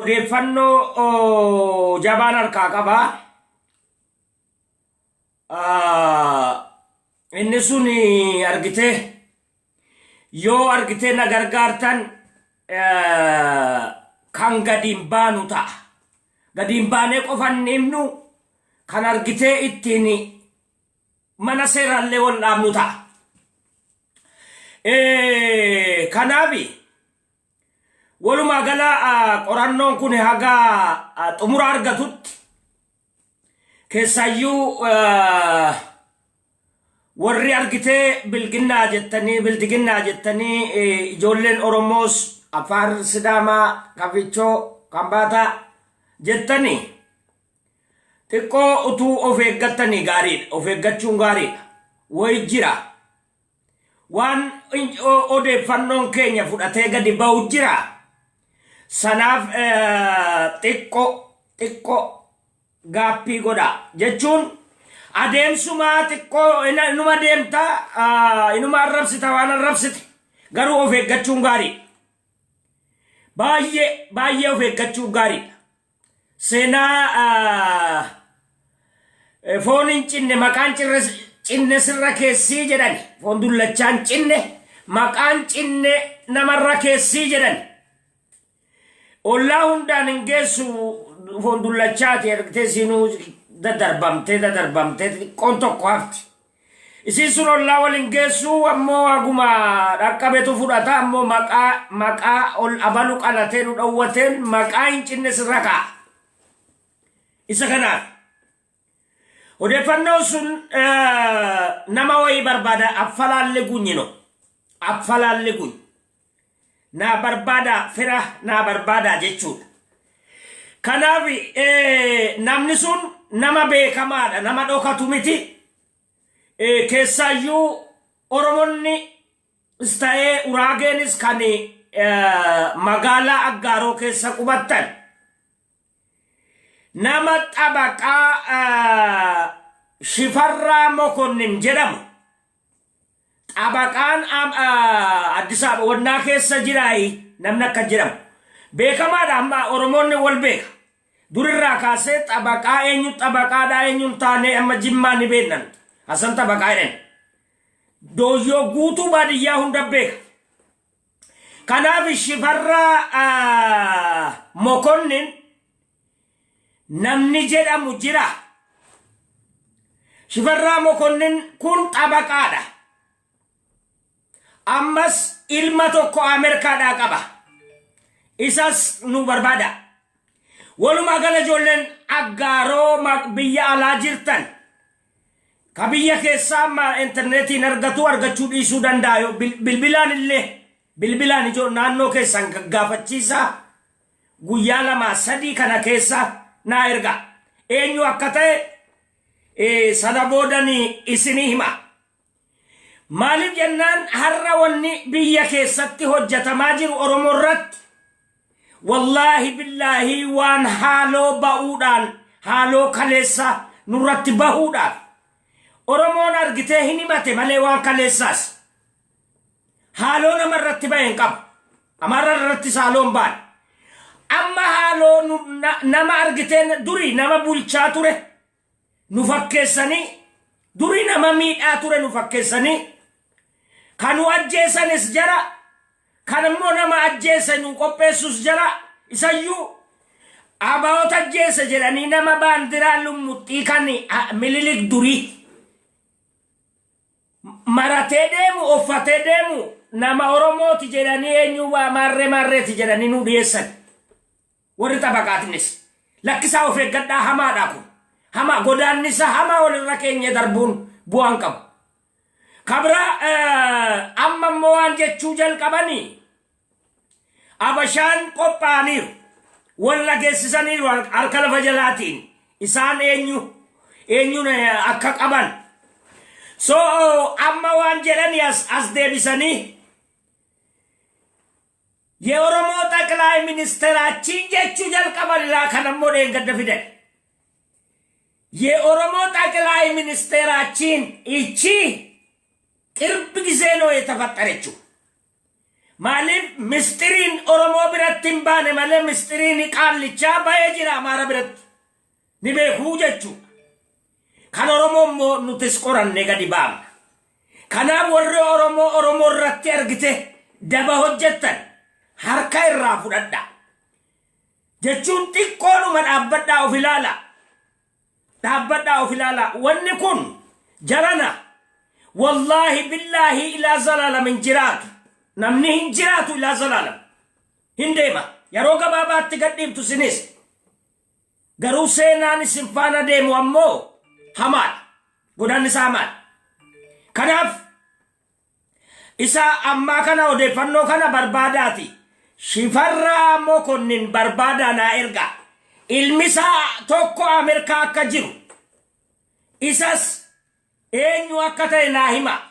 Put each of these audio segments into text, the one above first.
Odeeffannoo jabaan harkaa qabaa. Inni sun argitee yoo argitee na gargaartan kan gadi hin baanu ta'a. Gadi hin baanee qofa hin himnu, kan argitee ittiin mana seeraallee wal dhaabnu ta'a. Kanaaf walumaa gala qorannoon kun haga xumura argatutti, keessaayyuu warri argitee bilginnaa jettanii, bildiginnaa jettanii, ijoolleen Oromoos, Affaar, Sidaamaa, Kafichoo, Kambaataa jettanii, xiqqoo utuu of eeggattanii gaariidha. Of eeggachuun gaariidha. Wayi jira. Waan odeeffannoon keenya fudhatee gadi ba'u jira. Sanaaf xiqqoo xiqqoo gaappii godha jechuun adeemsumaa xiqqoo inuma deemta, inuma arrabsita waan arrabsite, garuu of eeggachuun gaariidha. Baay'ee baay'ee of eeggachuun gaariidha. Seenaa foon hin cinne maqaan cinne sirra keessii jedhani, foon dullachaan cinne maqaan cinne namarra keessii jedhani. Ollaa hundaan hin geessu, foon dullachaati ergitee siinuu daddarbamtee daddarbamtee xiqqoon tokko hafti. Isiin sun ollaa waliin geessu, ammoo haguma dhaqqabetu fudhata, ammoo maqaa ol abalu qalatee nu dhowwateen maqaa hin cinne sirra kaa'a. Isa kanaaf odeeffannoon sun nama wayii barbaada, affalaalli gunyino affalaalli guny naa barbaada, fira naa barbaada jechuudha. Kanaaf namni sun nama beekamaadha, nama dhokatu miti. Keessaayyuu Oromonni ta'ee Uraageenis kan magaalaa Aggaaroo keessa qubattan nama xabaqaa Shifarraa Mokonnin jedhamu, xabaqaan Addis Ababa wannaa keessa jiraayi, namni akka jedhamu beekamaadha. Amma Oromoonni wal beeka. Durirraa kaasee xabaqaa eenyu xabaqaadhaa eenyu hin taane amma Jimmaa ni beeknan. Hasan xabaqaa jedhan. Dooyyoo guutuu baadiyyaa hunda beeka. Kanaaf Shifarraa Mokonnin namni jedhamu jira. Shifarraa Mokonnin kun xabaqaadha. Ammas ilma tokko Ameerikaadhaa qaba. Isas nu barbaada. Walumaa gala ijoolleen Aggaaroo biyya alaa jirtan, ka biyya keessaa amma intarneetiin argatu argachuu dhiisuu danda'a. Yoo bilbilaan illee, bilbilaan ijoo naannoo keessan gaggaafachiisaa, guyyaa 2-3 kana keessa naa erga. Eenyu akka ta'e sana boodanii isinii hima. Maaliif jennaan, har'a wanni biyya keessatti hojjetamaa jiru Oromoo irratti, wallaahi billaahii, waan haaloo ba'uudhaan, haaloo kaleessa nurratti bahuudhaaf. Oromoon argitee hin himate malee waan kaleessaas haaloo nama irratti ba'e hin qabu. Amaara irrattis haaloo hin baane. Amma haaloo nama argitee durii nama bulchaa ture nu fakkeessanii, durii nama miidhaa ture nu fakkeessanii, kan nu ajjeesanis jara, kan immoo nama ajjeese nu qopheessus jara. Isayyuu abaa'ota ajjeese jedhanii nama baandiraa lummuxxii kan Mililik durii maratee deemu uffatee deemu nama Oromooti jedhanii, eenyu waa maarree maarreeti jedhanii nu dhiyeessan. Warri xabaqaatinis lakkisaa, of eeggadhaa, hamaadha kun, hamaa godaannisa hamaa walirra keenya darbuun bu'aan qabu. Kabira amma immoo waan jechuu jalqabanii, Abashaan qophaa'aniiru. Wal dhageessisaniiru harka lafa jalaatiin isaan eenyu eenyuun akka qaban. So amma waan jedhani as deebisanii የኦሮሞ ጠቅላይ ሚኒስትራችን jechuu jalqaban laa. Kan ammoo dheengadda fidan. የኦሮሞ ጠቅላይ ሚኒስቴራችን ይቺ ቅርብ ጊዜ ነው የተፈጠረችው። Maaliif mistiriin Oromoo biratti hin baane malee mistiriin qaallichaa ba'ee jira Amaara biratti. Ni beekuu jechuudha. Kan Oromoo immoo nutis qorannee gadi baafna. Kanaaf warri Oromoo Oromoo irratti argite daba hojjettan harka irraa fudhadha. Jechuun xiqqoodhuma dhaabbadhaa of ilaala. Dhaabbadhaa of ilaala. Wanni kun jarana wallaahi billaahi ilaa zalaalam hin jiraatu. Namni hin jiraatu ilaa zalaalam. Hin deema. Yeroo gabaabaatti gadhiiftu sinis. Garuu seenaan isin faana deemu ammoo hamaadha. Godaanni isaa hamaadha. Kanaaf isa ammaa kana odeeffannoo kana barbaadaati. Shifarraa Mokonnin barbaadaa naa ergaa. Ilmi isaa tokko Ameerikaa akka jiru. Isas eenyu akka ta'e naa hima.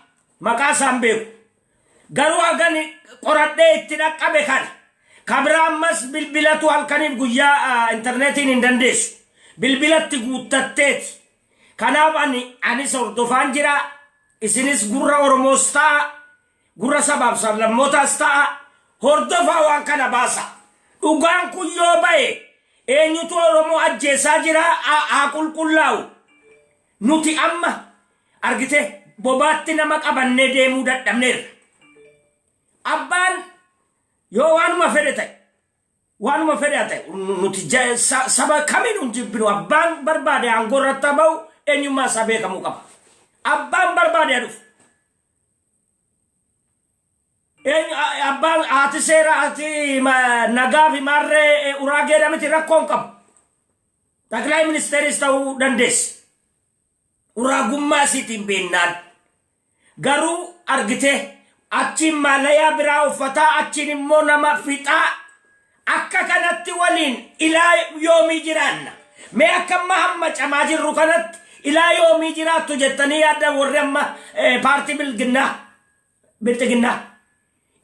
Maqaa isaan beeku. Garuu hagan qoradhee itti dhaqqabe kana. Kabira ammas bilbilatu halkaniif guyyaa intarneetiin hin dandeessu. Bilbilatti guuttatteeti. Kanaaf anis hordofaan jira. Isinis gurra Oromoos ta'a. Gurra sabaaf sablammootaas ta'a. Hordofaa waan kana baasa. Dhugaan kun yoo ba'e eenyutu Oromoo ajjeesaa jira haa qulqullaa'u. Nuti amma argite bobaatti nama qabannee deemuu dadhabneerra. Abbaan yoo waanuma fedhe ta'e waanuma fedhe haa ta'e nuti saba kamiin hin jibbinu. Abbaan barbaade aangoo irratti haa ba'u, eenyummaa isaa beekamuu qaba. Abbaan barbaade haa dhufu. Abbaan haati seera haati nagaa fi maarree uraageedha miti, rakkoon qabu. Xaqilaa ministeeris ta'uu dandeessi. Uraagummaa isiitiin beennaan. Garuu argite achiin maalayaa biraa uffataa, achiin immoo nama fixaa, akka kanatti waliin ilaa yoomii jiraanna? Mee akka amma hamma camaa jirru kanatti ilaa yoomii jiraattu jettanii yaadda warri amma paartii bilginnaa bilxiginnaa?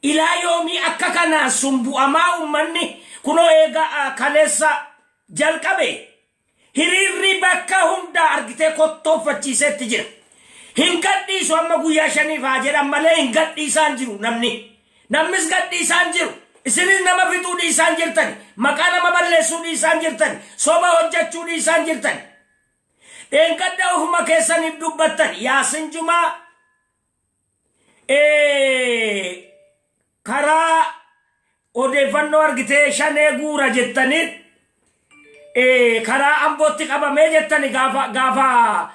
Ilaa yoomii akka kanaan sumbu'amaa uummanni? Kunoo eega kaleessa jalqabe hiriirri bakka hundaa argitee kottooffachiiseetti jira. Hin gadhiisu amma guyyaa 5f haa jedhan malee hin gadhiisaan jiru namni. Namnis gadhiisaan jiru. Isinis nama fixuu dhiisaan jirtani. Maqaa nama balleessuu dhiisaan jirtani. Soba hojjechuu dhiisaan jirtani. Dheengadda ofuma keessaniif dubbattan. Yaasin Jumaa karaa odeeffannoo argitee shanee guura jettanii karaa Ambootti qabamee jettani gaafa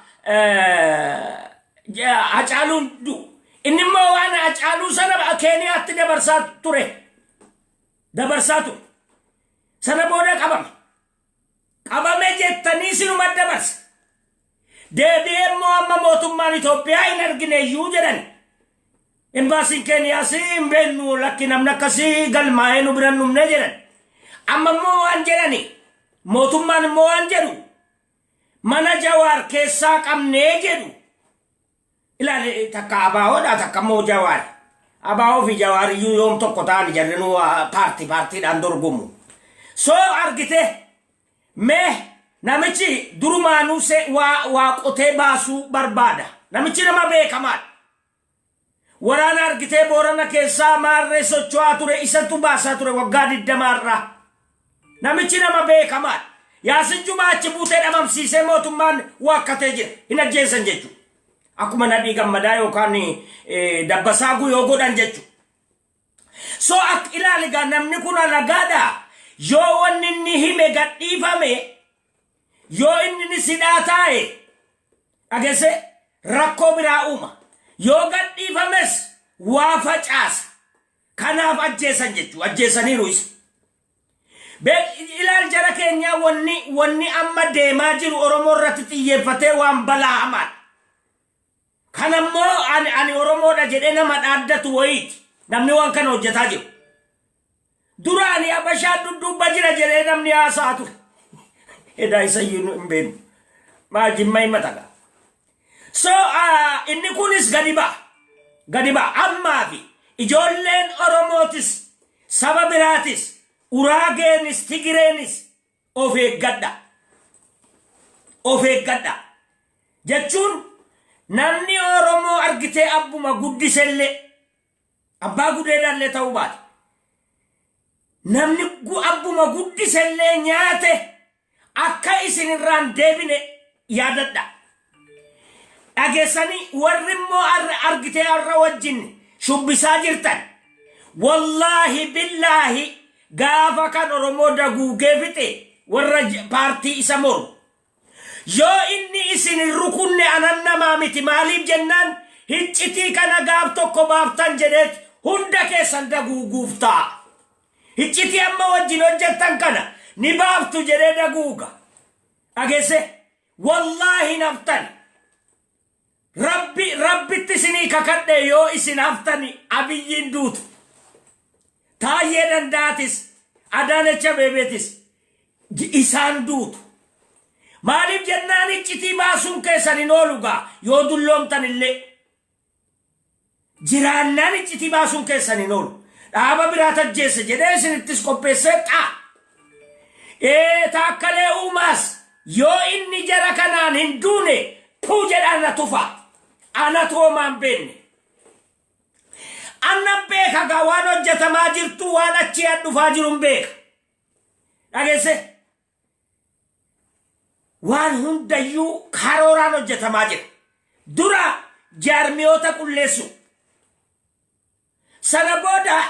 Hacaaluun du'u. Inni immoo waan Hacaaluu sana Keeniyaatti dabarsaa ture. Dabarsaa ture. Sana booda qabame. Qabame jettanii sinuma dabarse. Deebi'ee immoo amma mootummaan Itoophiyaa hin argine iyyuu jedhan. Imbaasiin Keeniyaas hin beeknu, lakki, namni akkasii galmaa'ee nu bira hin dhumne jedhan. Amma immoo waan jedhani, mootummaan immoo waan jedhu, mana Jawaar keessaa qabnee jedhu. Ilaali, takka abaawoodha, takka immoo Jawaar. Abaawoo fi Jawaar iyyuu yoom tokko ta'an? Jarrinuu paartii paartiidhaan dorgomu. So argite mee namichi durumaanuu waa qotee baasuu barbaada. Namichi nama beekamaadha. Waraana argitee Boorana keessaa maarree socho'aa ture isatu baasaa ture waggaa 20rraa. Namichi nama beekamaadha. Yaasin Jumaa achi buutee dhabamsiisee mootummaan waakkatee jira. Hin ajjeesan jechuudha. Akkuma Nadhii Gammadaa yookaan Dabbasaa Guyoo godhan jechuudha. So ak ilaali gaa, namni kun alagaadha. Yoo wanni inni hime gadhiifame, yoo inni ni sidhaa taa'e, dhageesse, rakkoo biraa uuma. Yoo gadhiifames waa facaasa. Kanaaf ajjeesan jechuudha. Ajjeesaniiru isa. Ilaal jara keenyaa, wanni amma deemaa jiru Oromoo irratti xiyyeeffatee waan balaa hamaadha. Kanammoo ani Oromoodha jedhee nama dhaaddatu wayiiti. Namni waan kana hojjetaa jiru. Dura ani Habashaa dudduuba jira jedhee namni haasa'aa ture. Edaa isa iyyuu hin beeknu. Maa jimma himata gaa. So inni kunis gadi ba'a. Gadi ba'a. Ammaa fi ijoolleen Oromootis saba biraatis Uraageenis Tigireenis of eeggadha. Of eeggadha. Jechuun namni Oromoo argitee abbuma guddisellee abbaa gudeedaallee ta'uu baate. Namni abbuma guddisellee nyaate akka isin irraan deebine yaadadha. Dhageessanii warri immoo argitee har'a wajjin shubbisaa jirtan, wallaahi billaahi, gaafa kan Oromoo daguugee fixe warra paartii isa mormu. Yoo inni isin hin rukunne anan namaa miti. Maaliif jennaan, hiccitii kana gaaf tokko baaftan jedheet hunda keessan daguuguuf ta'a. Hiccitii amma wajjin hojjettan kana ni baaftu jedhee daguuga. Dhageesse, wallaahi naftan. Rabbi rabbitti isinii kakadhe, yoo isin haftani Abiyyiin duutu. Taayyee Danda'atis, Adaanech Abeebeetis isaan duutu. Maaliif jennaan, iccitii baasuun keessan hin oolu gaa. Yoo dulloomtan illee jiraannaan iccitii baasuun keessan hin oolu. Dhaaba biraa tajjeesse jedhee isinittis qopheessee xaa. Ee, Taakkalee Uumaas yoo inni jara kanaan hin duune puu jedhaan na tufa. Anatu homaan beenne. Annan beeka gaa, waan hojjetamaa jirtu, waan achii an dhufaa jiru hin beeka. Dhageesse, waan hundayyuu karooraan hojjetamaa jira. Dura jaarmiyoota qulleessu. Sana booda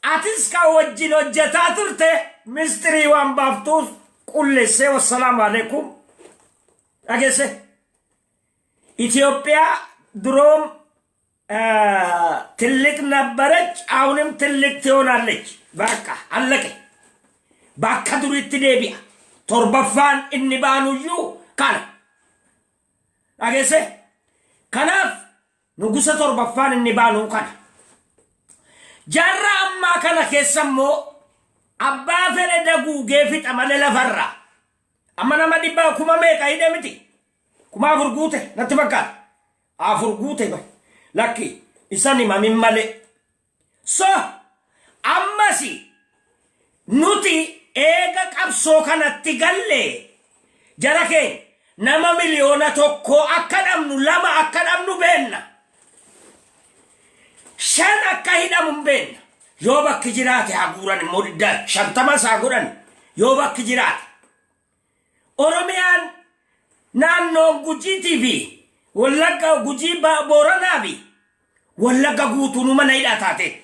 atis kan wajjin hojjetaa turte mistirii waan baaftuuf qulleessee, wassalaamu alaikum. Dhageesse, ኢትዮጵያ ድሮም ትልቅ ነበረች፣ አሁንም ትልቅ ትሆናለች። በቃ አለቀ። Bakka duriitti deebi'a. Torbaffaan inni baanuyyuu kana. Dhageesse, kanaaf nugusa torbaffaan inni baanuu kana. Jaarraa ammaa kana keessa immoo abbaa fedhe daguugee fixa malee lafarraa. Amma nama dhibbaa kuma meeqa hidhe miti? 4000 guute natti fakkaata. Afur guute ba. Lakki isan himamin malee. So ammasi nuti eega qabsoo kanatti galle, jara keenya, nama 1 miliyoona akka dhabnu, lama akka dhabnu beenna. Shan akka hidhamu hin beenna. Yoo bakki jiraate haa guuran immoo diddaa 50 isaa godhan yoo bakki jiraate. Oromiyaan naannoon Gujiitii fi Wallagga, Gujii, Booranaa fi Wallagga guutuun mana hidhaa taateetti.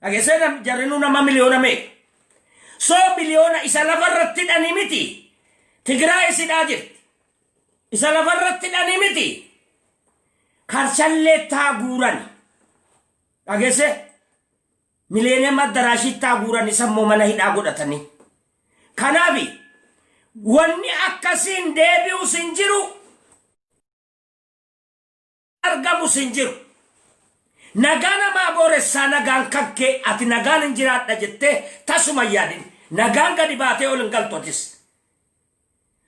Dhageessee, jarrinuu nama miliyoona meeqa? So miliyoona isa lafarratti hidhanii miti. Tigraay hidhaa jirti. Isa lafarratti hidhanii miti. Karshallee taa guuran. Dhageessee, Mileeniyeem Addaraashitti taa guuran, isa immoo mana hidhaa godhatanii. Kanaaf wanni akkasiin deebi'us hin jiru, argamus hin jiru. Nagaa namaa booressaa, nagaan kakkee ati nagaan hin jiraadha jettee tasuma hin yaadin. Nagaan gadi baatee ol hin galtu atis.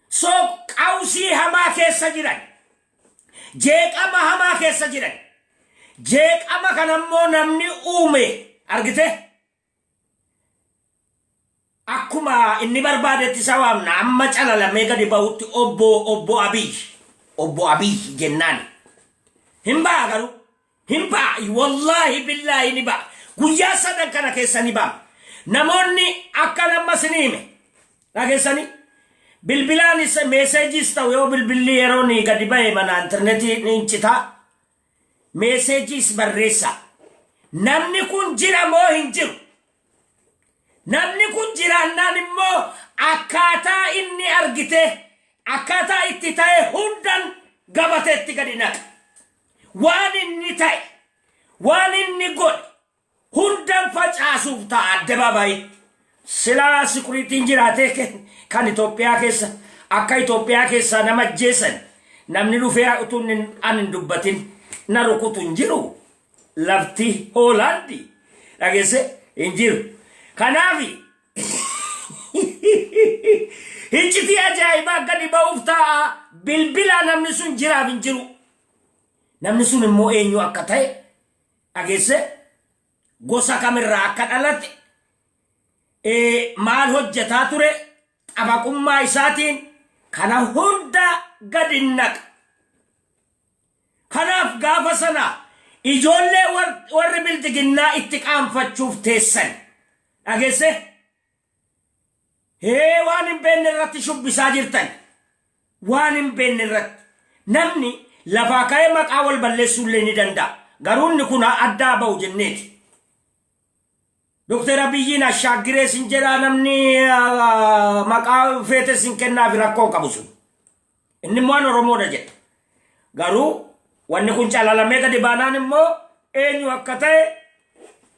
So qawsii hamaa keessa jiran. Jeeqama hamaa keessa jiran. Jeeqama kanammoo namni uume argite. Akkuma inni barbaadetti isa waamna, amma calalamee gadi bahutti obbo Abiy, obbo Abiy jennaan. Hin ba'a garuu, hin ba'a, wallaahi billaahi ni ba'a. Guyyaa sadan kana keessa ni ba'a. Namoonni akka nama isinii hime dhageessanii bilbilaanis message-iis ta'u, yoo bilbilli yeroo ni gadi ba'e mana intarneetii ni citaa, message-iis barreessaa. Namni kun jira moo hin jiru? Namni kun jiraannaan immoo akkaataa inni argite, akkaataa itti ta'e hundan gabateetti gadi naqa. Waan inni ta'e, waan inni godhe hundan facaasuuf ta'a addabaabaayii. Silaa security-n jiraatee kan Itoophiyaa keessa akka Itoophiyaa keessaa nama ajjeesan namni dhufee utuu inni an hin dubbatin na rukutu hin jiru. Lafti Hoolaandi, dhageesse, hin jiru. Kanaaf iccitii ajaa'ibaa gadi ba'uuf ta'a. Bilbilaa namni sun jiraaf hin jiru. Namni sun immoo eenyu akka ta'e, dhageesse, gosa kamirraa akka dhalate, maal hojjetaa ture, xabaqummaa isaatiin kana hunda gadi naqa. Kanaaf gaafa sana ijoollee warri bildiginnaa itti qaanfachuuf teessan. Dhageesse? Hee, waan hin beekne irratti shubbisaa jirtan. Waan hin beekne irratti. Namni lafaa ka'ee maqaa wal balleessuu illee ni danda'a. Garuu inni kun addaa ba'u jenneeti. Doktar Abiyyiin ashaagiree sin jedhaa, namni maqaa feete sin kennaafi, rakkoo qabu sun. Inni immoo an Oromoodha jedha. Garuu wanni kun calalamee gadi baanaan immoo eenyu akka ta'e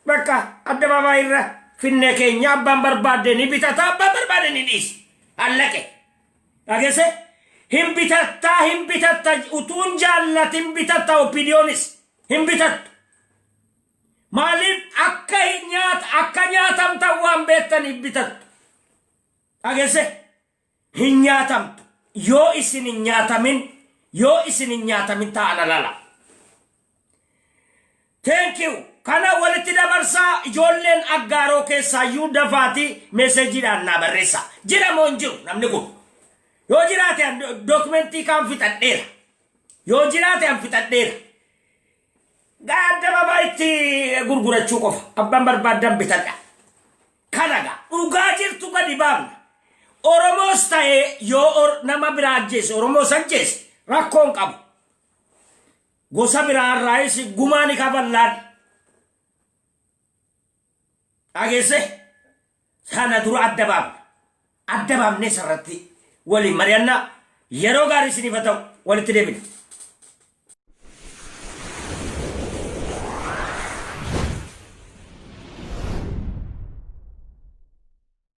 bakka addabaabaayii irra finnee keenya, abbaan barbaadde ni bitata, abbaan barbaade ni dhiisa. Allaqe. Dhageesse? Hin bitattaa, hin bitatta, utuun jaallatin bitatta. OPDOnis hin bitattu. Maaliif akka nyaata akka nyaatamtan waan beektaniif bitattu. Dhageesse? Hin nyaatamtu. Yoo isin hin nyaatamin, yoo isin hin nyaatamin ta'an alala. Thank you. Kana walitti dabarsaa. Ijoolleen Aggaaroo keessaayyuu dafaati messageiidhaan naa barreessa. Jira moo hin jiru namni kun? Yoo jiraate an documentii kaan fixadheera. Yoo jiraate an fixadheera. Addababaa itti gurgurachuu qofa. Abbaan barbaaddan bitadha. Kana gaa dhugaa jirtu gadi baafna. Oromoos ta'ee yoo nama biraa ajjeese, Oromoos ajjeese, rakkoon qabu. Gosa biraarraayis gumaa ni kafallaan. Dhageesse? Sana dura adda baafna. Adda baafnee sarratti waliin mari'annaa. Yeroo gaarii isiniif haa ta'u, walitti deebina.